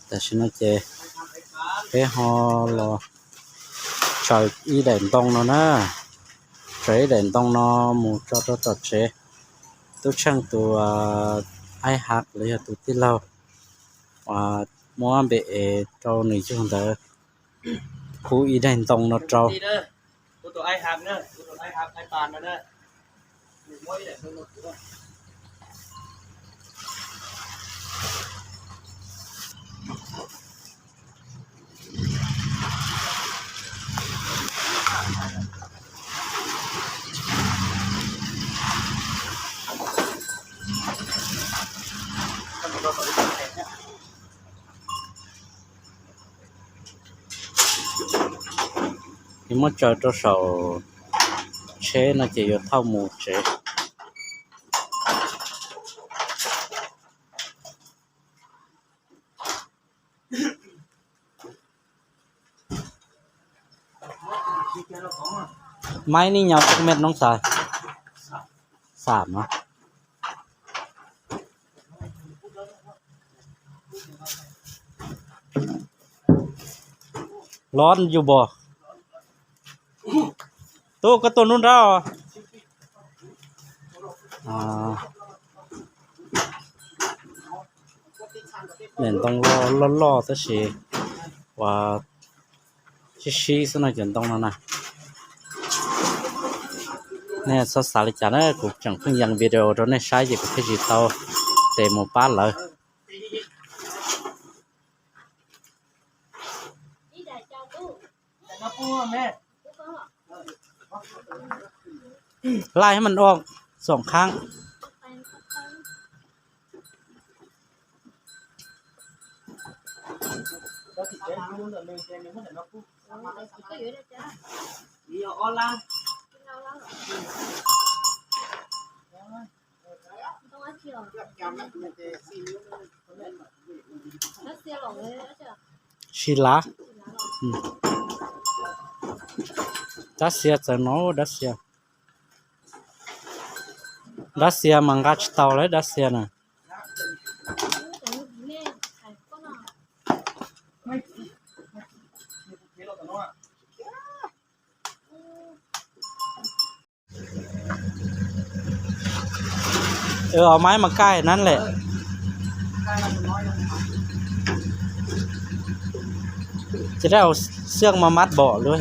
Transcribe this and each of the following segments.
Tam sim no ces peb ho los tsaws ib daim ntoo no na, tsaws ib daim ntoo no mus tso rau tom tsev. Tub Tsheej tus aib hav los yog tus tij laug uas muab npe es rau nws yug ntawd, pub ib daim ntoo no rau. Nws muab tsaws rau saum tsheb no ces yuav thauj mus tsev. Máy nó nhau chắc mét nóng xài. Xàm hả? Lón dù bò. Tub, koj tuaj nruab nrab os. Daim ntoo loj loj tab sis uas sib sib xwb no cov ntoo no na. Nej txhob xav li cas na, kuv tseem pheej yees video rau nej saib ces kuv thiaj tsis tau tes mus pab lawv. Laij hab mas ua xoom khaab. Tsis lav. Dab xia txawv no, dab xia. Dab xia mas nqa tsis tau lawm dab xia na. Ua maiv mas kaij nab lem. Ces dab xia mas mab bom lub.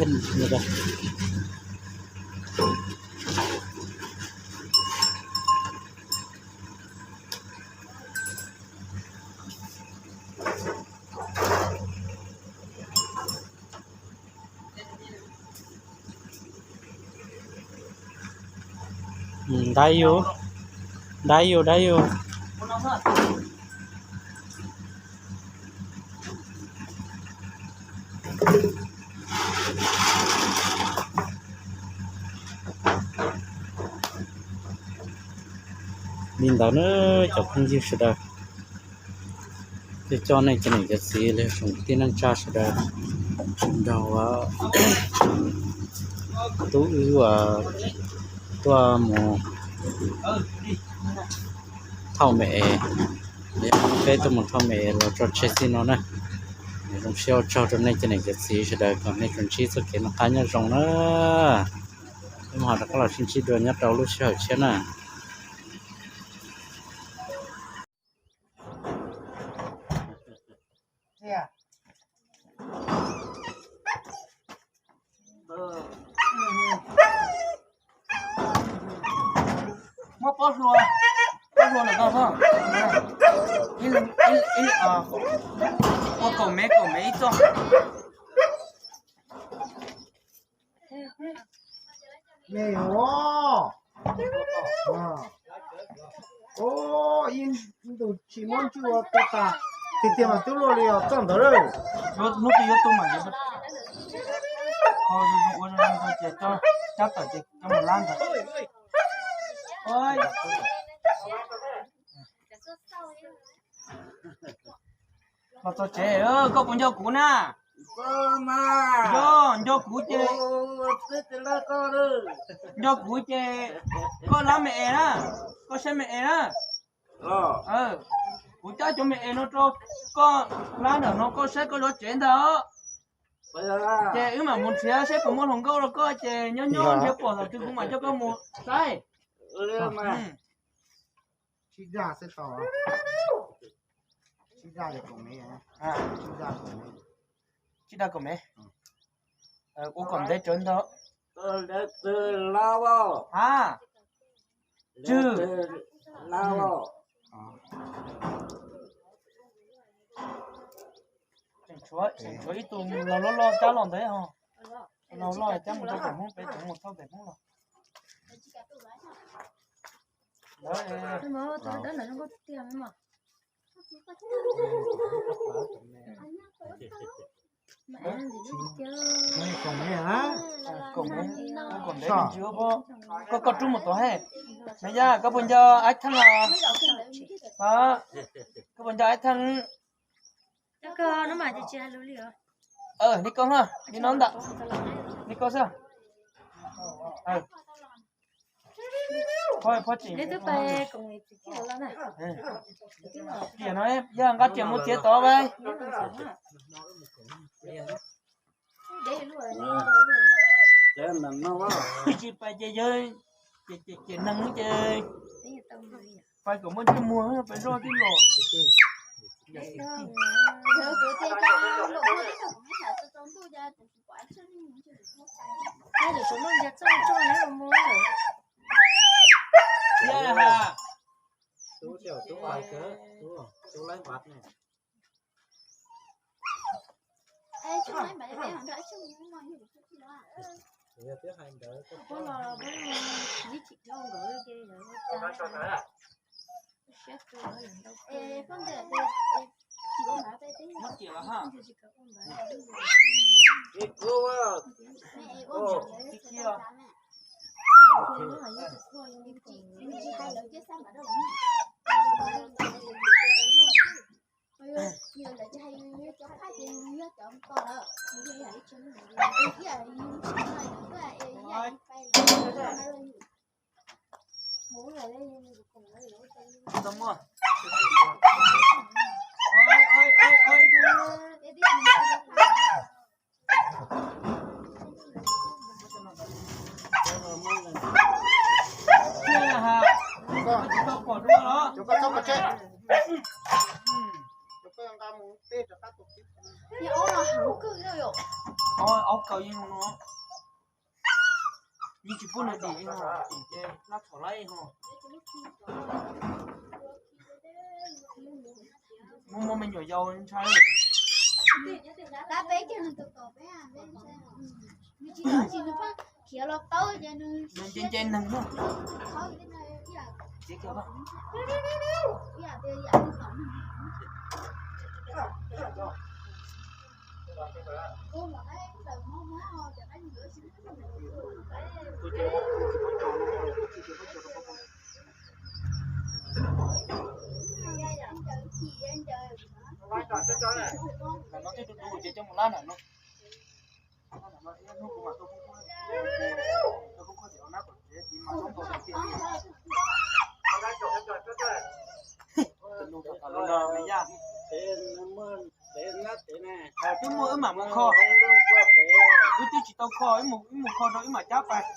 Dab yug, dab yug, dab yug. Li ntawd na cov phooj ywg sawv daws, coj nej cov niam cov txiv los tsoom tij neej tsa sawv daws nrog tub wb tuaj mus thauj me es, peb tuaj mus thauj me es los tso tseg txij no na. Zoo siab ua tsaug rau nej cov niam cov txiv sawv daws kom nej tsuas ntsib txoj kev noj qab nyob zoo na. Peb mam ho rov qab los sib ntsib dua nyob rau lub sij hawm tshiab na. Muab pob hlua, pob hlua ntawm no, ua kaum mev kaum mev ib txoj. Me os, ib ntus tsis muab ntswj ua tau tas, tiag tiag mas twb luaj li os txoj ntawd lawm. Hnub twg yuav tu mas ua zoo zoo ces coj tawm ces coj mus lab ntawd. Los txog tsev, koj puas nco kuv na? Nco, nco kuv ces, nco kuv ces koj lab me es na, koj saib me es na. Kuv coj cov me es no rau koj hlab ntawm no, koj saib koj yuav tsev ntag. Ces wb mam mus nrhiav saib puas muaj hluas nkauj rau koj, ces nyob nyob nrhiav pom thaum twg kuv mam coj koj mus saib. Sib zaj xwb tau. Sib zaj kom me. Sib zaj kom me. Ua kom ntev tsawv ntau. Ha. Tswg. Tseem tshuav ib tug los loj loj cab los ntawd ho. Los loj cab mus rau pem Hmoob, peb tseem mus thauj pem Hmoob los. Koj, koj rub mus tod he. Me Yaj, koj puas nco Aib Theej os? Koj puas nco Aib Theej? Li koj, li no ntag, li koj xwb. Tiam no yog nqa riam mus txiav tod a. Tsis pais ces yawg, ces neeg ces pais kom muaj ntsej muag pais zoj tij los. Yeej tsis pub nws dim ho, ces noj thaum laib ho. Muaj muaj me nyuam yaus ntshai. Nws nce nce neeg. Twb muaj wb mam mus kho. Wb twb tsis tau kho, wb mus kho rau wb mam cab pais.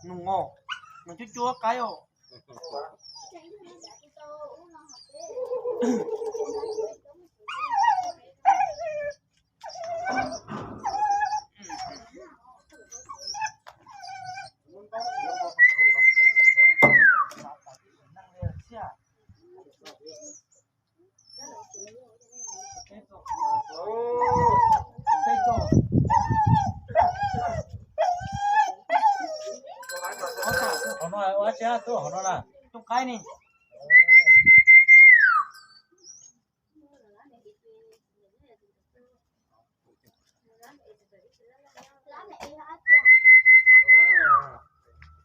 Nws ngos, nws cuab cuab qaib os. Tooj qaib ni.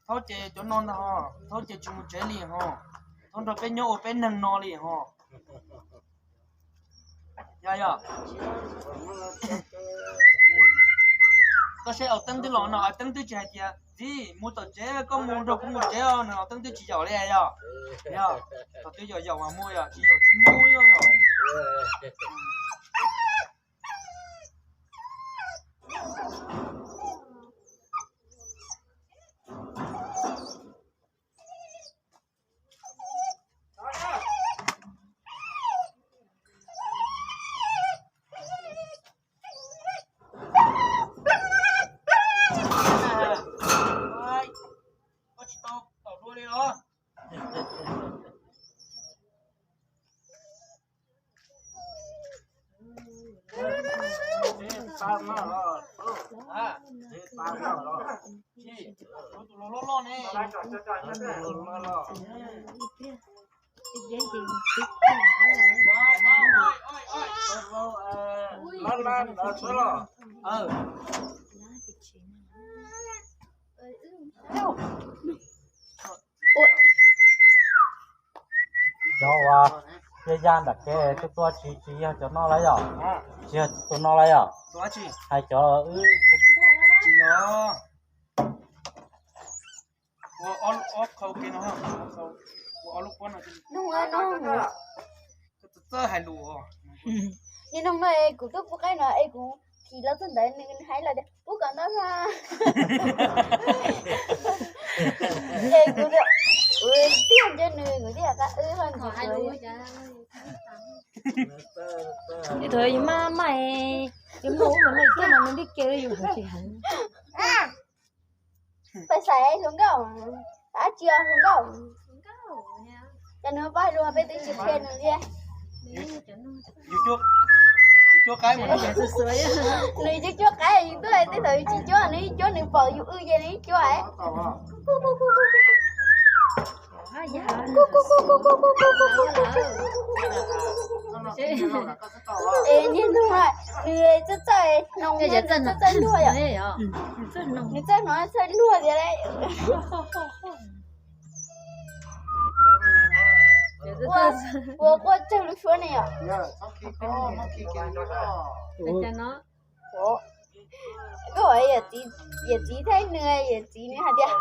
Thaub ces cov no ntag ho, thaub ces tsis mus tsev li ho, thaub nrog peb nyob ua peb neeg no li ho. Yog yog. Koj saib Au Teeb twb los no, Au Teeb twb tsis hais tias txiv mus tom tsev, koj mus nrog kuv mus tsev os, Au Teeb twb tsis yaum li yog. Yog, thaum twg yaum yaum mas mus, yog tsis yaum tsis mus yog. Koj tsis tau tom dua li los? Cov uas ya ya ntawm kev tuaj tuaj tsis, tsis yog cov no lawm yom? Tsis yog tus no lawm yom? Hais cov wb, tsis yog. Ua ob qhau ke no, ua ob lub pob no. Txawj hais lus. Nim no mas kuv tuaj pub qaib no es kuv thim los txog ntawd nws hais los tias pub kom ntau na. Es kuv tiag nco nws, kuv tias qab wb ho ntxiv. Thaum yus maj maj, yus mloog ub mloog no, yus tuaj no nws li ke yus hais tsis heev. Pais xaiv hluas nkauj, ab tsi os hluas nkauj. Cas nws pab hais lus peb twb tsis qhia nws li. Yus cuab qaib mas nws cuab qaib, yus tuaj tej thaum yus tsis cuab, nws ib cuab nws pom yus wb ces nws ib cuab. Es niag nug nws txawj txawj hnoos, txawj txawj luag yom. Nws txawj hnoos txawj luag tiag lauj. Ua quaj tsawg lub suab ne yom. Koj yawm txiv thiab nws, yawm txiv nws hais tias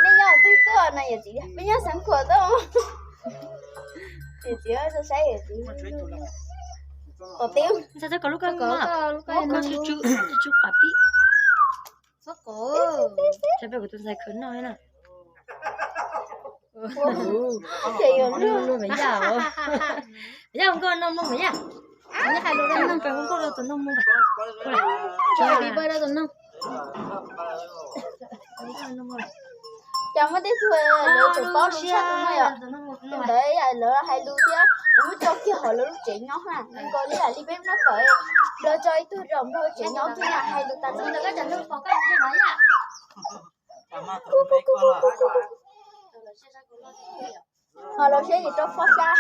nej nyob twg tuaj no, yawm txiv tias peb nyob Xeev Khuam tuaj. Yawm txiv saib yawm txiv. Kom tias ntxhais txawj kov lub koj, koj lub koj, koj tsis tsw, tsis tsw qab pib. Txhob kov. Tsam peb kuv tus ntxhais khwv noj na. Ces yuav luag. Luag mas yaj os. Yaj nkauj noj mloog mas yaj. Nyob hais lus rau noj, peb nkauj rau tus noj mloog. Tso pib pawg rau tus noj. Cas muaj tej tug lawv tseem paub lus tshaj tus no yom. Tus ntawd yam lawv hais lus thiab lawv muab tso kiag hauv lawv lub tsev nyob na, nkaus li yam li peb noj fawm, lawv tso ib tug zom nplog tsev nyob kiag na, hais lus tas ntawd. Ho los siab yim rau pog sab.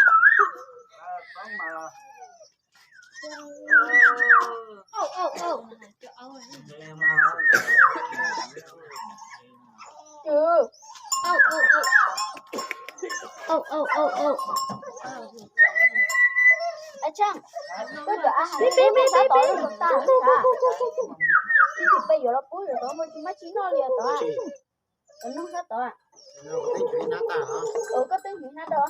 Peb peb peb peb peb. Ib tug peb yuav los pub yuav tod, muaj tsis muaj tsis noj li tod. Noj sab tod. Koj twb hnyuv hnab rau.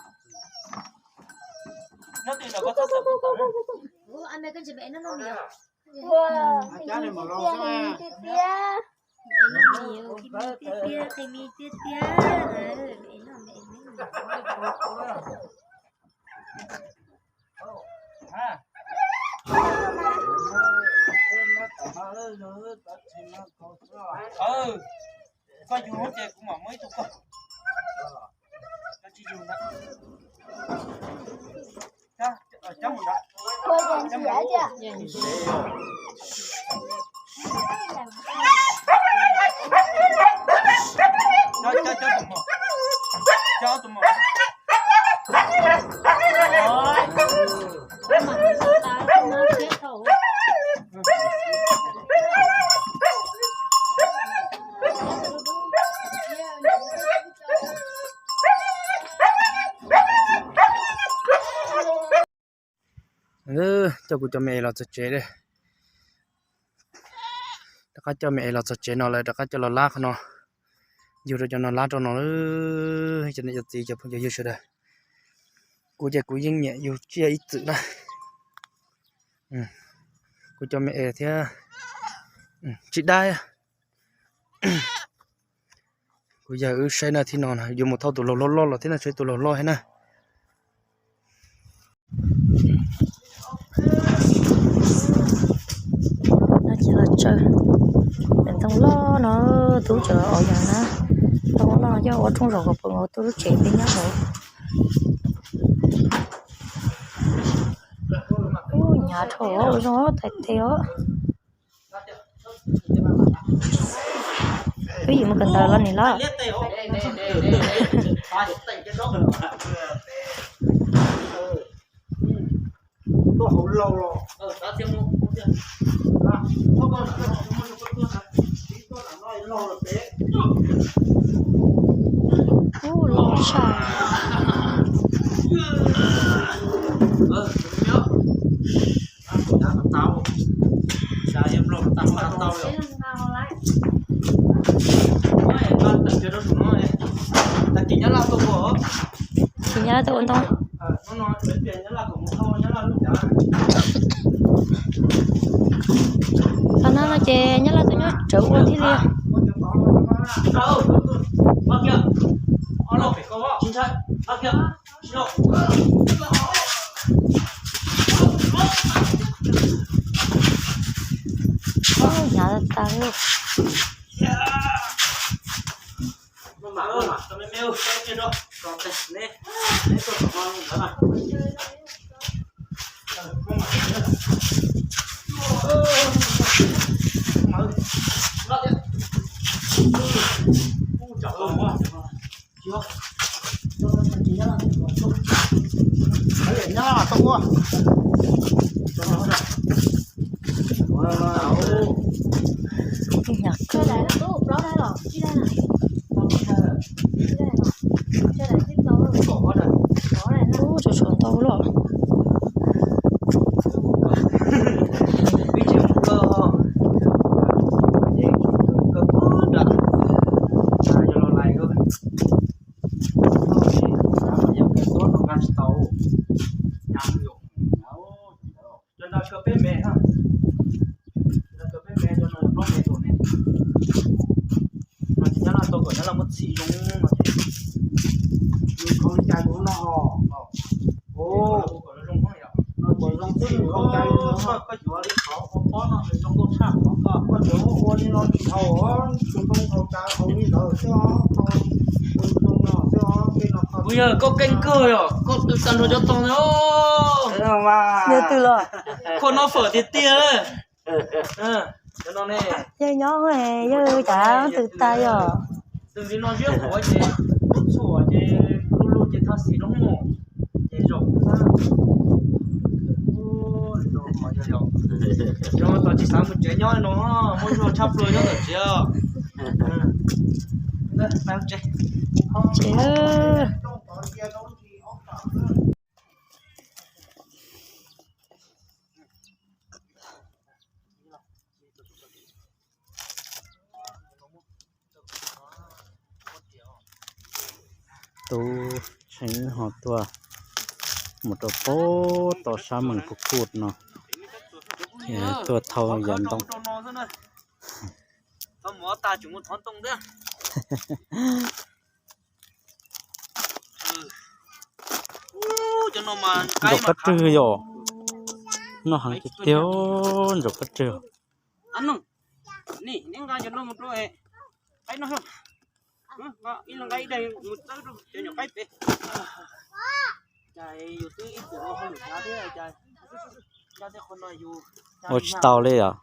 Ua, tiag tiag, tiag tiag. Koj yug lub ces kuv mam muab ib tug koj. Koj tsis yug ntag. Coj mus da. Coj, coj, coj tus mos. Coj kuv cov me es los txog tsev, rov qab coj me es los txog tsev no lawm rov qab coj los lab qhov no, yug rau cov no lab rau no. Cov niam cov txiv cov phooj cov ywg sawv daws, kuv ces kuv yeej nyiam yug tsiaj ib txwm na. Kuv cov me es thiab tsis dab. Kuv yawg wb saib na, thib no yus mus thauj tus laug loj loj los thiab na, saib tus laug loj thiab na. No ces los tsaws ntoo loj no, tub tseem ua yog na, ntoo loj no coj ua rooj zaum kom pom ua tub lub tsev peb nyob hauv. Hnyav dhau ua zoo tais tes os. Twb yim mus kawm ntawv los nim los. Ub, loj tshaj. Ces nyob Laj tuaj ua ntoo. Qhov no no ces nyob Laj tuaj nyob rawv ua thiaj li. Hnyav tas tas li. Hnyav kawg. Ub, tshuav tshuav ntau loj. Cov no kawg peb mev, cov no kawg peb mev, cov no yog plaub mev tus ne. No ces nyob Laj tau kom nyob Laj muab txhij zoo no ces yus khav li cas yus no. Koj yuav li qhov pob no zoo nkauj tshaj qhov koj, koj yuav ua li no tsis haus, tus ntoo haus cas haus li ntawd xwb os. Kuv yog koj keeb kawg yom, koj tw tag nrho cov tog ntawd. Yog tw los koj noj fawm tiag tiag. Cov no ne, yawg nyob yawg cas tw tag yom. Tw li no ziab quav ces lub txhuam ces lub lub ces thaj xis lub mus ces zaum ntag. Yog tos tsis xav mus tsev nyob no, muaj zog tshaj plaws nyob tom tsev. Tsev. Tub Tsheej ho tuaj mus rau pem tom sab Mees Kuj Kuj no, tuaj thauj yam ntoo. Ntsaum qab rwg yom, noj heev tiag tiag, ntsaum qab rwg. Ua tsis tau li yom.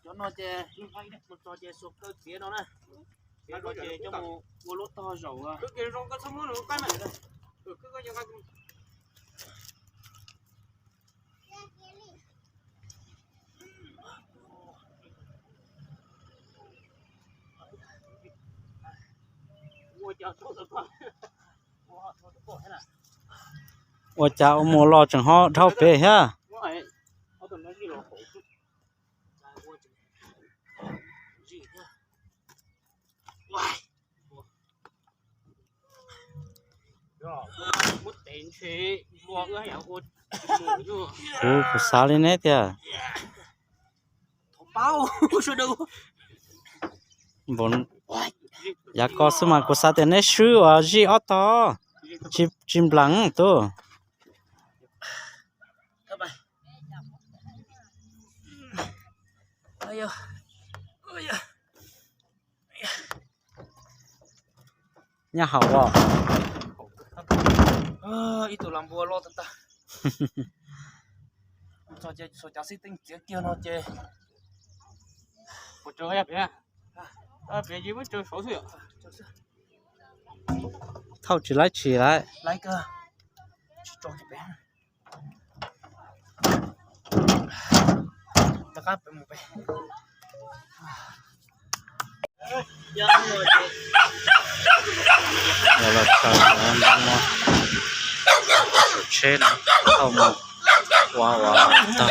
Cov no ces mus txog ces xuas kaw txiav no na, txiav no ces coj mus ua lub tog zaum. Ua cas tau tau koj, ua tau Ua cas ua mus los tseem ho dhau pem thiab. Kuv, kuv xav li neb tiag. Yav ko xwb mas kuv xav tias neb swb uas zij ob tog, tsis nplees tub. Nyob hauv os. Ib tug las npua loj tag tag. Kuv txog ces xuas cov xib teej txiav kiag no ces. Thauj tsis laib tshis lawm. Los los tsaws ntoo no, tsheb no thauj mus ua ua tag.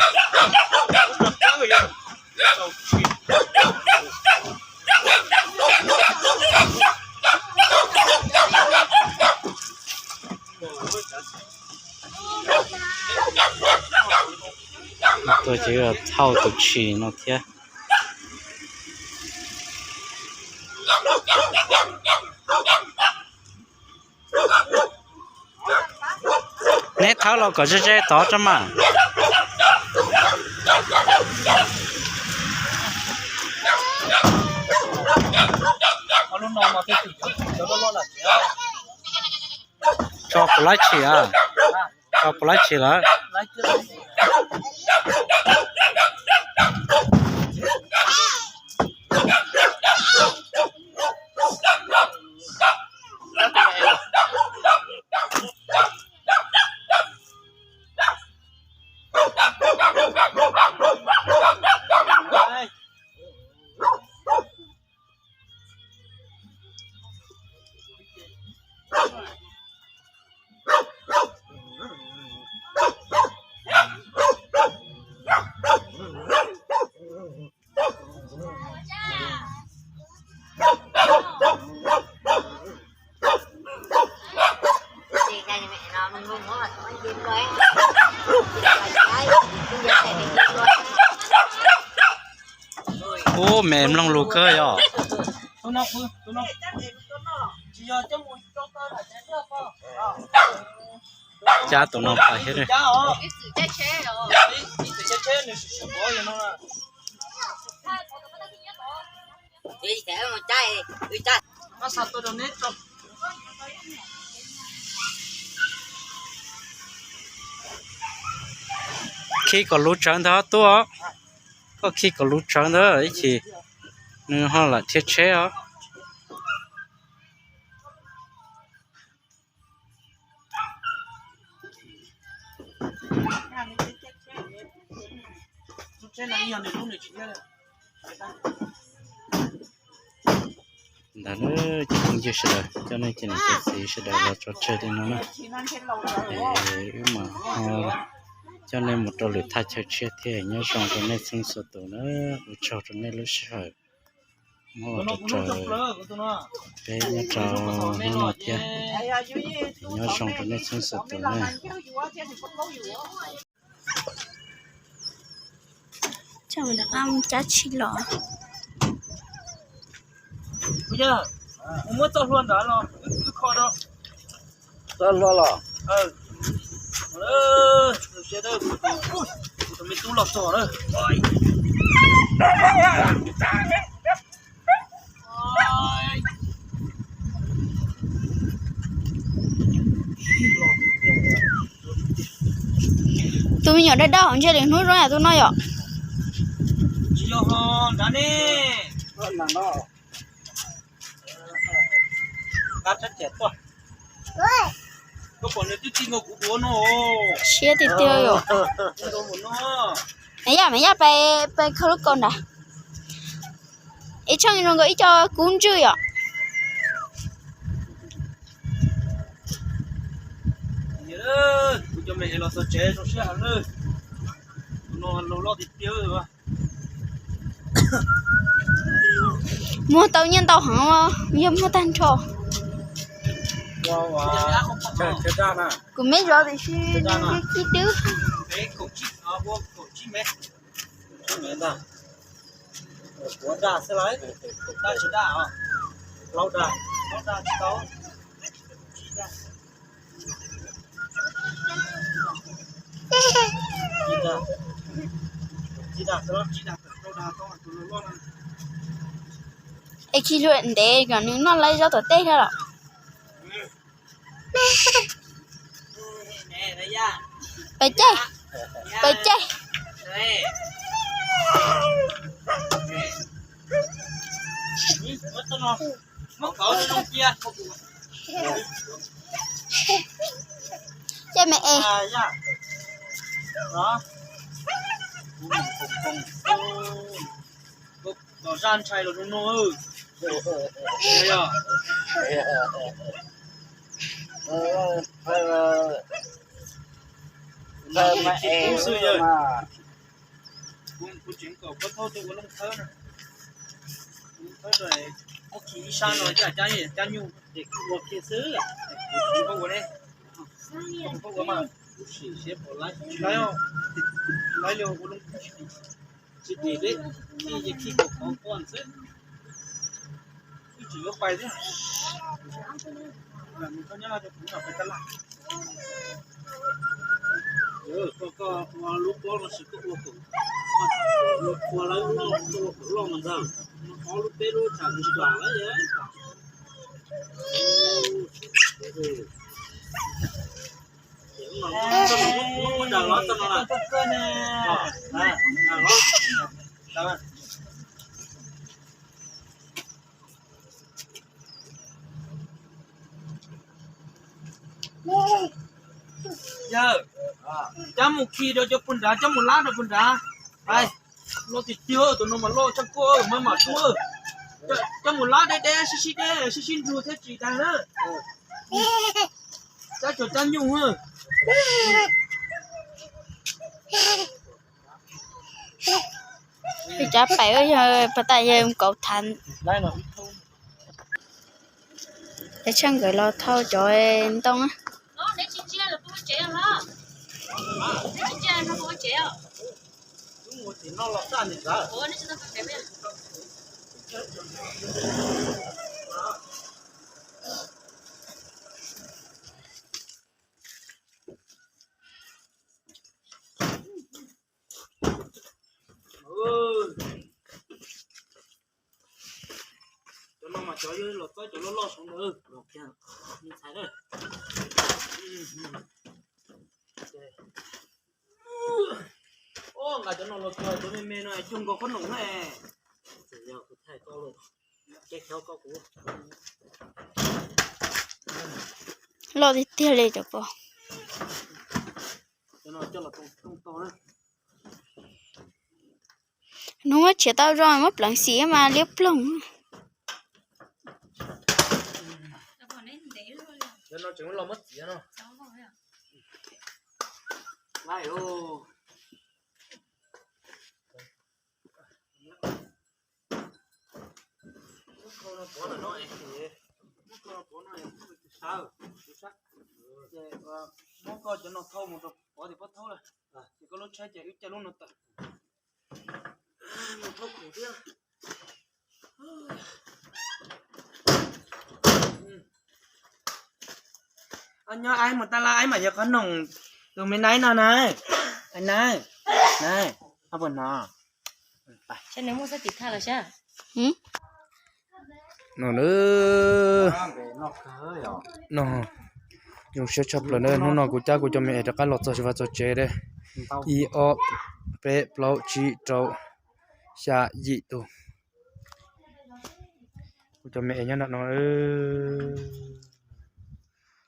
Tuaj ces thauj tus tshis no thiab. Neb thawb los kom ze ze tod tso mas. Tso puas laib tshis a? Tso puas laib tshis lawm? Ub, me mloog lus kawg yom. Cab tus no pais thiab. Khi kom luv tsawv ntawd tuaj, koj khi kom luv tsawv ntawd ib chim nws ho lam dhia tsheb os. Ntawd na, cov phooj ywg sawv daws, coj nej cov niam cov txiv sawv daws los tso tseg li no na. Es wb mam ho coj nej mus rau lwm thaj chaw tshiab thiab. Nyob zoo rau nej txhua txhua tus na, ua tsaug rau nej lub sij hawm muab ua rau peb nyob rau hnub no thiab. Nyob zoo rau nej txhua txhua tus na. Cab tshis los. Muab txoj hlua ntawd los, txoj hlua los. Tus me tub los txog na. Tus me nyuam dawb dawb hauv ntsej li hnub zoo yam tus no yom. Tsis yog ho nrad ne. Siab tiag tiag yom. Me yaj, me yaj, peb, peb khawb lub kaus nrad. Ib tshooj zoo nkaus ib co kub ntswj yom. Cov me es los txog tsev zoo siab heev na. Tus no loj tiag tiag. Muag tau nyiaj ntau heev, yog muag tag nrho. Kuv me zov tiam sis nws kib twb. Kuv dag xwb lauj, dag tsis dag os. Plaub dag, plaub dag tsis tau. Es khi hlua ntev kom nws noj lawv zaub tom tej thiab los. Pais caij, pais caij. Caij me es. Tom zaj ntshai los zoo no. Kuv tseem kom koj thauj tuaj ua looj thawb na. Ua looj thawb rau, muab khi ib sab no coj cab, cab nyuj ces kuv ua kiag xwb. Kuv ua ne, kuv ua mas kuv sim siab pom laib tsis laib os. Tsis laib li ua looj thawb tsis dim, tsis dim li, khi ces khi kom khov kho xwb. Wb tsis yuav pais thiab. Nws koj nyob no rau kuv no pais tab laj. Koj, koj ua lub pob no sis koj ua kom, ua lawv lub no koj ua kom loj mas ntag. Ob lub peb lub tsam nws tsis lam lawm. Muab daws los txog no na. Yawg, cov mus khi rau cov puag nrad, cov mus lab rau puag nrad. Loj tiag tiag, tus no mas loj tshaj kuj mas mam tuaj. Cov mus lab deb deb sib sib deb sib sib nrug thiab tsis tag na. Cab cov cab nyuj. Cab pais yog pas tas yawg kauv thav. Cov tsheej nkawd los thau cov ntoo. Cov no mas cov yog los txawb cov loj loj saud ntawd los kiag me ntxhais na. Nqa cov no los txog cov me me no cuag nkaus qhob noom na. Loj tiag tiag li cov pog. Hnub muab tshiav tau zoo muab pleev xim mas liab ploog. Muab koj cov no thauj mus rau pov tim pob thaub lawm, ces koj lub tsheb ces wb caij lub no tawm. Nyob aib mus tab laj aib mam yog qhob noom tus me naib no na. Aib naib, naib, puas hnov? No na, no zoo siab tshaj plaws na. Hnub no kuv cab kuv cov me es rov qab los txog tsis vaj txog tsev li. Ib ob peb plaub tsib rau xya yim tus. Kuv cov me es nyob nram no.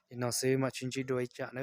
Li no xwb mam sib ntsib dua ib tsam na.